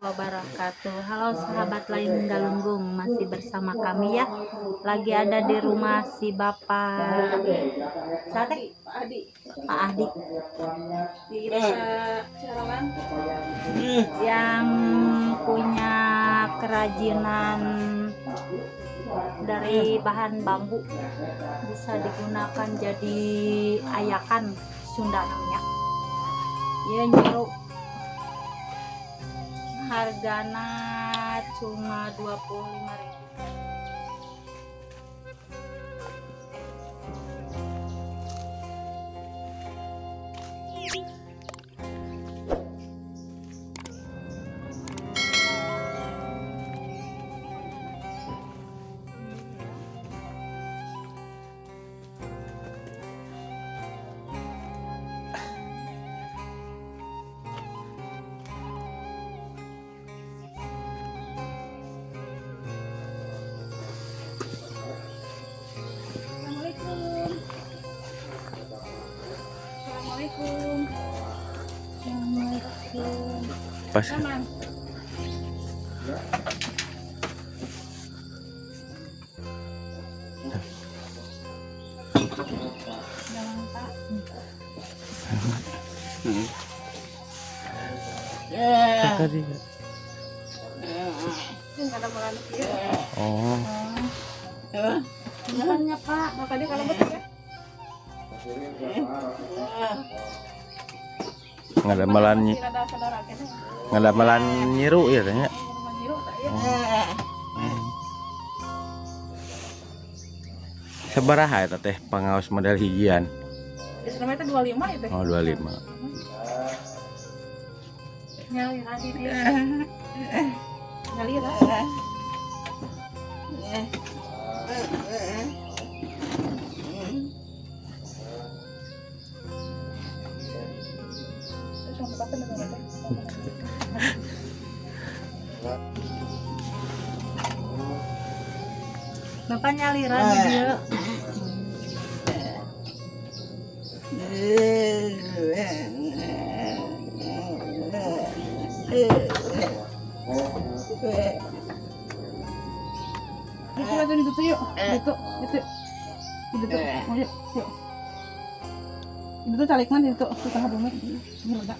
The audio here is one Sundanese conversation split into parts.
Wabarakatuh. Halo sahabat lain Galunggung, masih bersama kami ya. Lagi ada di rumah si Bapak Sate, Pak Adi. Pak Adi Di Desa Ciharalang. Yang punya kerajinan dari bahan bambu, bisa digunakan jadi ayakan Sunda namanya. Ya nyiru. Hargana cuma 25.000. Assalamualaikum. Assalamualaikum. Assalamualaikum. Pas. Aman. Jangan, Pak. Tadi. Ada meranak ya. Oh. Bukannya, Pak. Makanya kalau betul ya. Ngadamelan nyiru ya tanya. Sabaraha eta teh pangaos model hijian? Ya, 25 ya teh. Oh, 25. Nyali lagi dia. Nyali lah. Bapak nyaliran di dieu. Itu aja itu yuk. Itu itu. Itu oh, yuk, yuk. Itu calikman itu susah banget. Ini lega.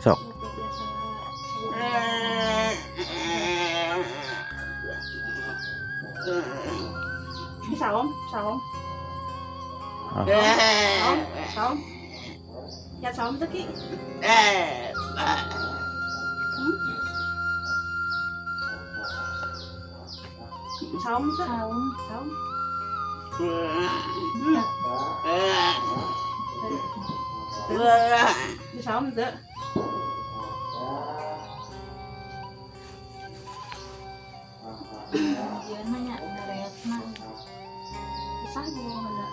Sok. Saom, saom. Saom, saom. Ya saom tuh Ki. Saom tuh. Saum. Saom. Di saom tuh. Ieu mah nya beresna. Susah bu ada.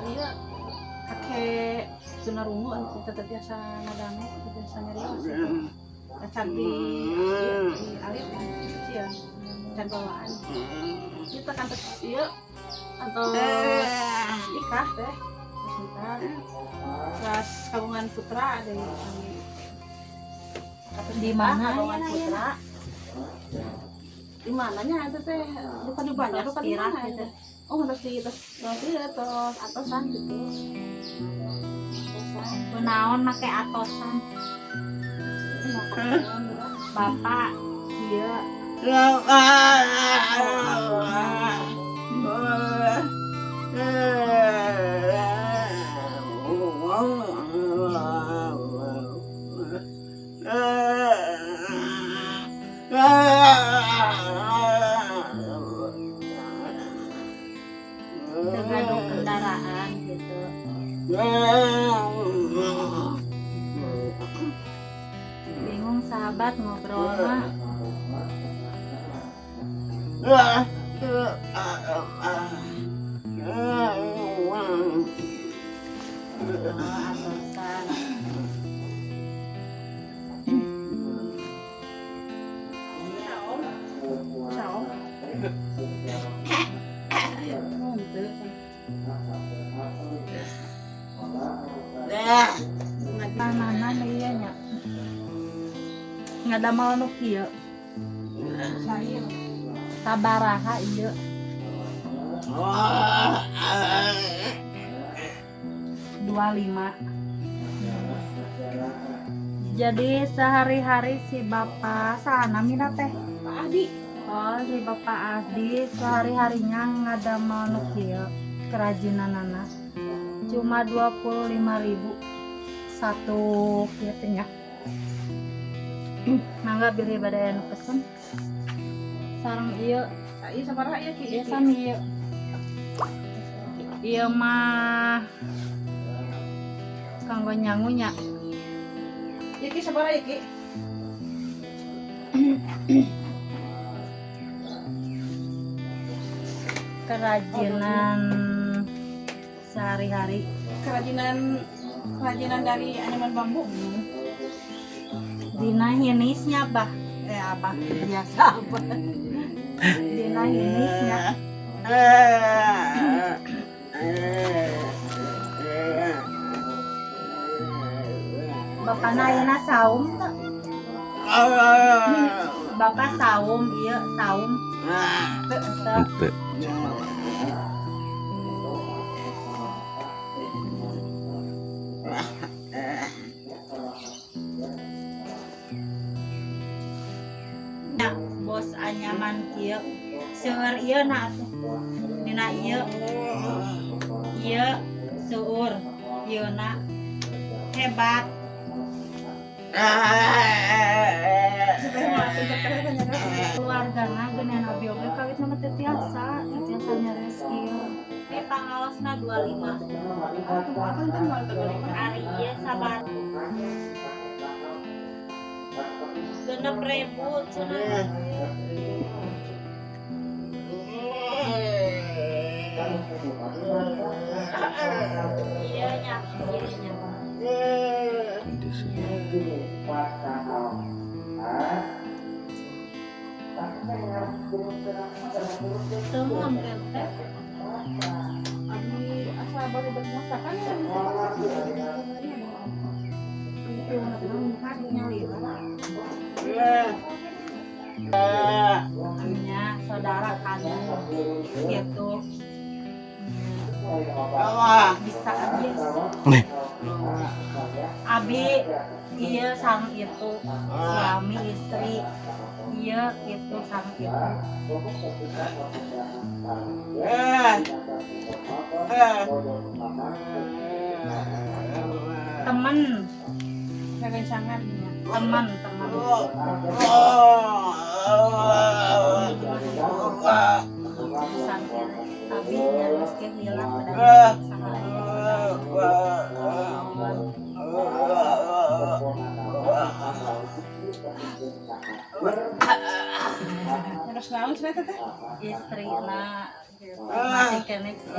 Iya kakek tunarungu tetap biasa ngadangu, tetap biasa nyerios. Can di alit kecil, can bawaan. Kita kan terus iya, antos nikah teh, terus nikah. Terus kagungan putra ada Di mana kagungan ya, putra? Di mananya itu teh? Bukan di Banjar, bukan di mana itu? Oh, terus di terus terus atosan gitu. Atosan. Kunaon make atosan? Bapak ieu. Teu gaduh kendaraan gitu. Bingung sahabat ngobrol mah. Atosan. Tanana ieu nya. Ngadamel nu kieu. Sair. Sabaraha ieu? 25. Jadi sehari-hari si bapak sana mina teh? Pak Adi. Oh, si bapak Adi sehari-harinya ngadamel nu kieu kerajinanana. Cuma 25.000 satu kieu nya. Mangga bilih bade anu pesen. Sareng ieu. Ieu sabaraha ieu Ki? Ieu sami ieu. Ieu mah kanggo nyangunya. Ieu Ki sabaraha ieu Ki? Kerajinan sehari-hari. Kerajinan dari anyaman bambu. Dina hinisnya bah. Apa? Biasa apa? Dina hinisnya. Bapak ayeuna saum teu? Bapak saum ieu saum. Teu. Henteu. Ya, bos anyaman kieu. Seueur ieu na atuh. Dina ieu. Ieu seueur ieu na hebat. Keluargana geunan abi oge kawit nama teu tiasa, teu tiasa nyares kieu. Tapi pangaosna 25. Ari ieu sabar. 6.000 cenah. Iya nya, iya nya. Kondisi. Teu ngemkel teh. Abi asa baru bermasakan ya. Nya saudara kandung gitu. Bisa aja. Nih. Abi iya sang itu suami istri iya itu sang itu. Temen Rerencangan. Teman teman. Sang itu. Abi nyaris ke hilang pada saha Terus naon cenah teh? Istrina masih kene gitu.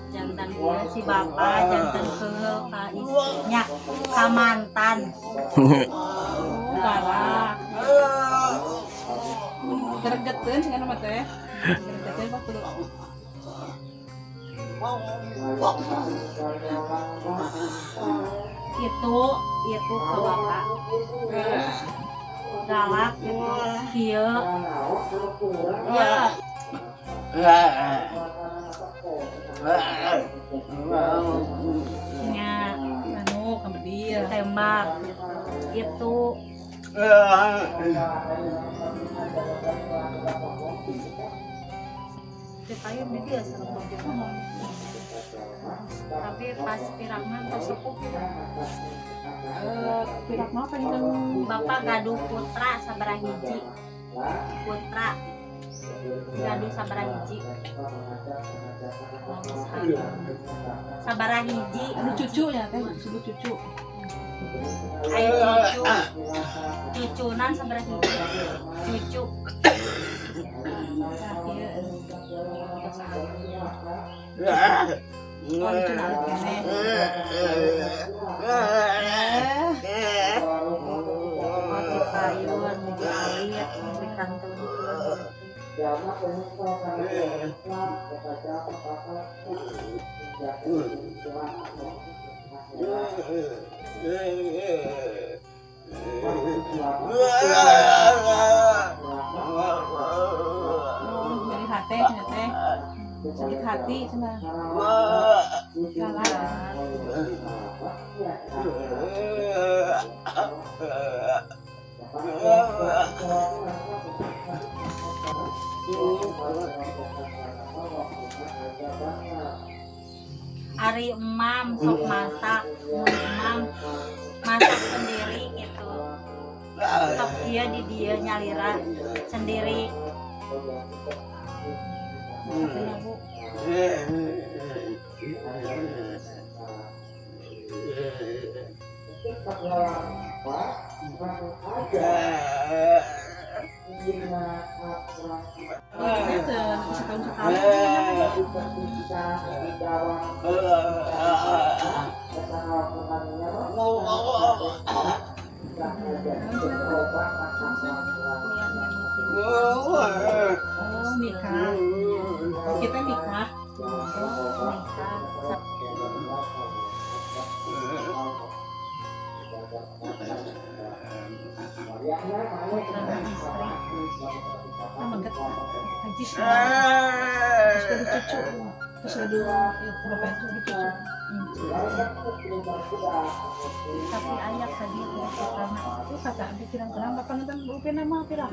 Jantan ieu si bapak jantan keul ka istrinya ka mantan. Oh, galak. Gregeteun cenah mah teh. Gregeteun pak kudu. Itu ke bapak. Galak gitu. Kieu. Ya. Nya Anu kamedil. Tembak itu. Dipayun di dia sareng tapi pas pirangna tos sepuh. Pirak mah pengen bapak gaduh putra sabaraha hiji. Putra gaduh sabaraha hiji. Sabaraha hiji. Anu cucu ya teh, disebut cucu. Ayo cucu. Cucunan sabaraha hiji. Cucu. Nah, ieu. Oh, cucu na alit keneh. Oh, di payun, di alit, di kantun. Oh, nyeri hati cenah teh. Sakit hati cenah. Galak. Ari emam sok masak, mun emam masak sendiri gitu. Sok dia di dia nyalira sendiri. Katanya, Bu. Ini teh setahun sekali. Oh, nikah. Kita nikah. Nikah. Putra dan istri. Mangkat haji terus ada cucu, terus ada ya, bapak itu ada cucu. Tapi ayah tadi pertama Itu kata abi pirang-pirang bapak nonton rupiah nama pirang.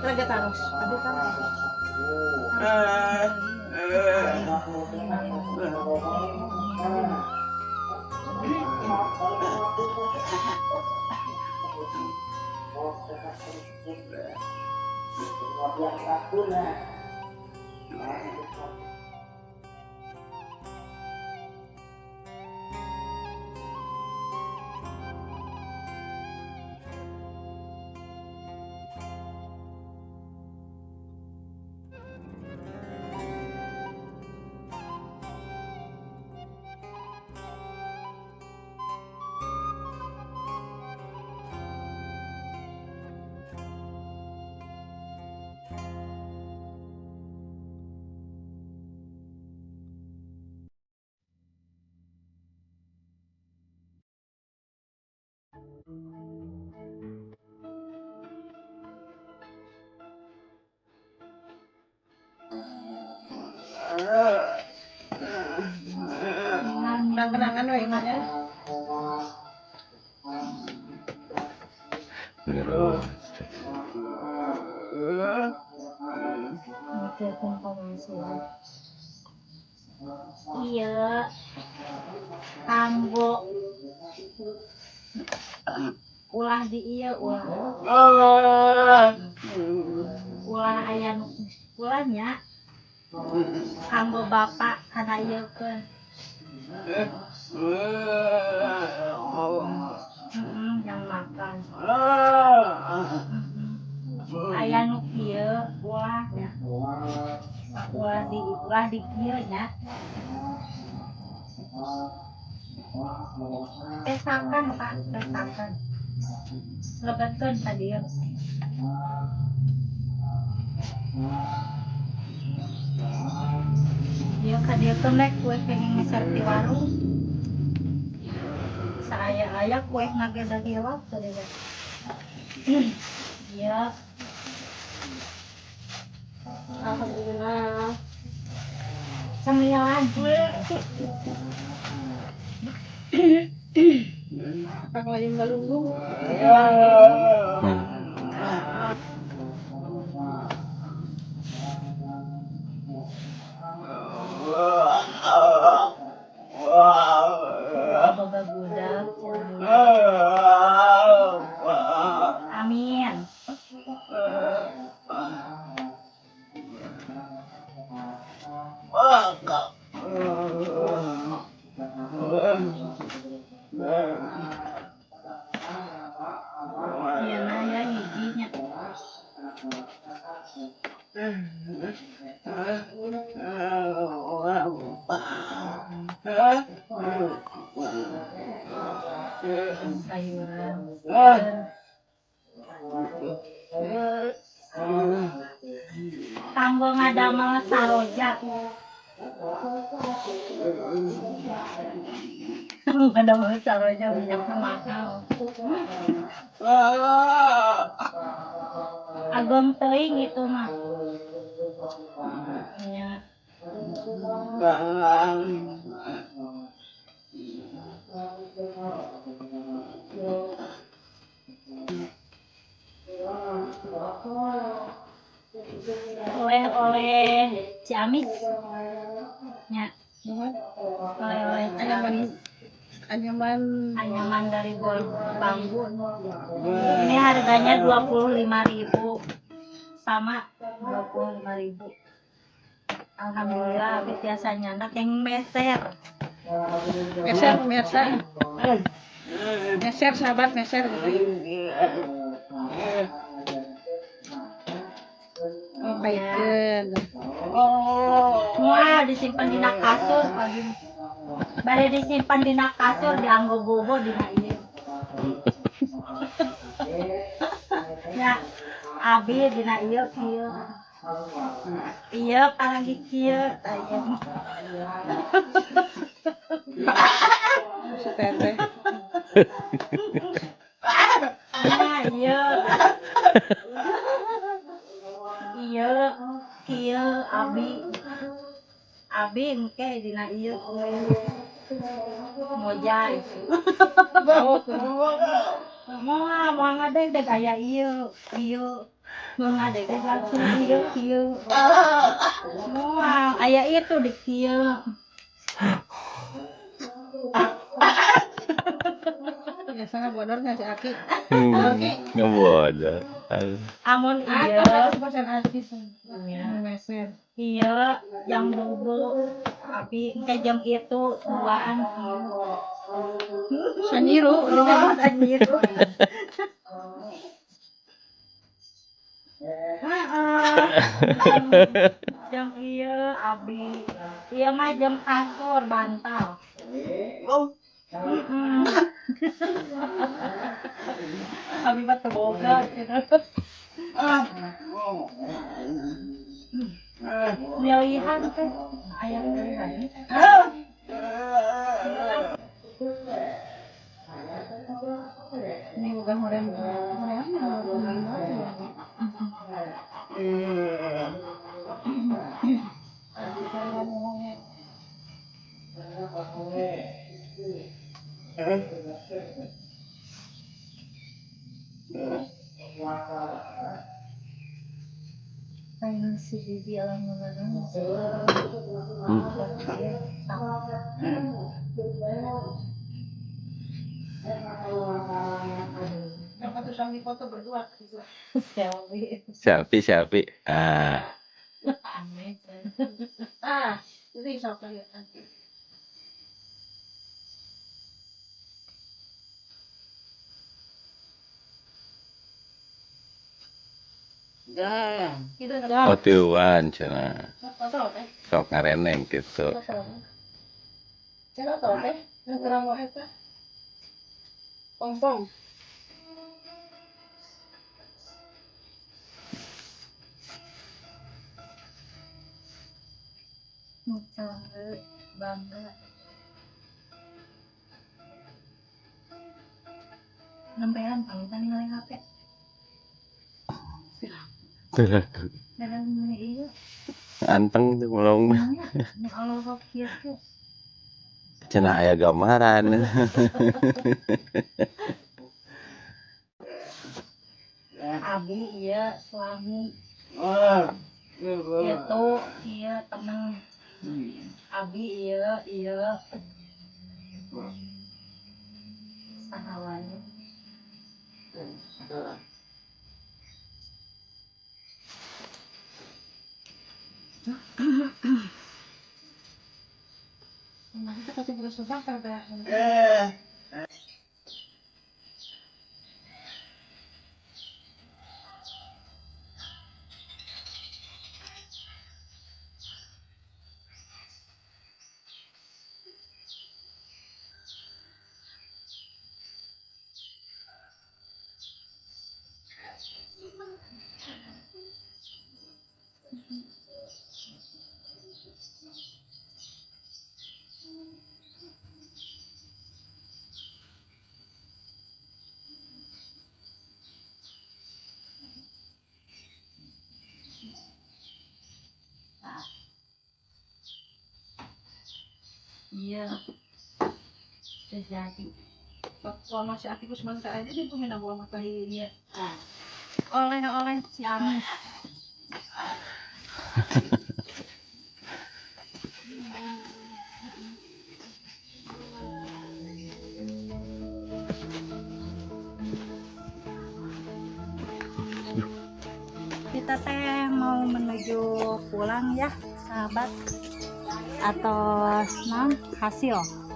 Raga taros, abi taros. Kenang-kenangan we ya. Bener. Mikirkeun pemasukan. Iya. Kanggo ulah di ieu ulah. Ulah aya nu ulahnya kanggo bapak kana ieu keun. Yang makan. Aya nu kieu ulah nya. Ulah di kieu nya. Pesakan, Pak, pesakan. Lebetkeun ka dieu. Ieu ka dieu keun we kue kenging meser ti warung. Saaya-aya kue ngageda hilap tadi teh. Iya. Alhamdulillah. Cemilan. Kang lain galunggung. Boga budak. Amin. Iya nah ya hijinya. Sayuran. Kanggo ngadamel saroja. Ada masalahnya minyaknya mahal. Ageng teuing itu mah. Nya. Oleh-oleh Ciamis. Nya. Oleh-oleh Ciamis. Anyaman dari bambu. Ini harganya 25.000. Sama 25.000. Alhamdulillah abi tiasa nyandak yang meser. Meser pemirsa. Meser sahabat meser gitu. Oh, baikeun. Wah, disimpan dina kasur pagi. Bade disimpan dina kasur dianggo bobo dina ieu. Ya, abi dina ieu kieu. Ieu paragi kieu tah ieu. Si teteh. Nah, ieu. Ieu kieu abi. Abi engke dina ieu. Moja. Moal moal ngadegdeg aya ieu, ieu. Moal ngadegdeg langsung ieu kieu. Moal aya itu di kieu. Biasanya bodor nggak si Aki? Ngebodor. Amun ieu. Meser. Iya, yang bobo. Tapi engke jam itu duaan kieu. Sanyiru, Sanyiru. Heeh. Jam ieu abi. Ieu mah jam kasur bantal. Abi mah teu boga cenah. Pilihan teh aya pilihan. Ini bukan hoream. Hoream mah Pengen si Bibi alam Dapat foto berdua. Selfie. Selfie, selfie. Ah. Aneh. Ah, ini siapa ya? Gitu dong. Oh, tiuan cenah. Foto teh. Sok ngareneng gitu. Cara tau teh, gerang wae teh. Pongpong. Bangga. Nempelan pamitan ningali HP. Dalam iya. Anteng tuh melong. Kalau kok kieu teh. Cenah aya gambaran. Abi iya suami. Itu iya temen. Abi iya iya. Sahawannya. Kita kasih susah karena Iya. Terjadi. Soal masih aktif cuma aja di bumi buah mata iya. Oleh-oleh Ciamis. Kita teh mau menuju pulang ya, sahabat. Atau senang hasil.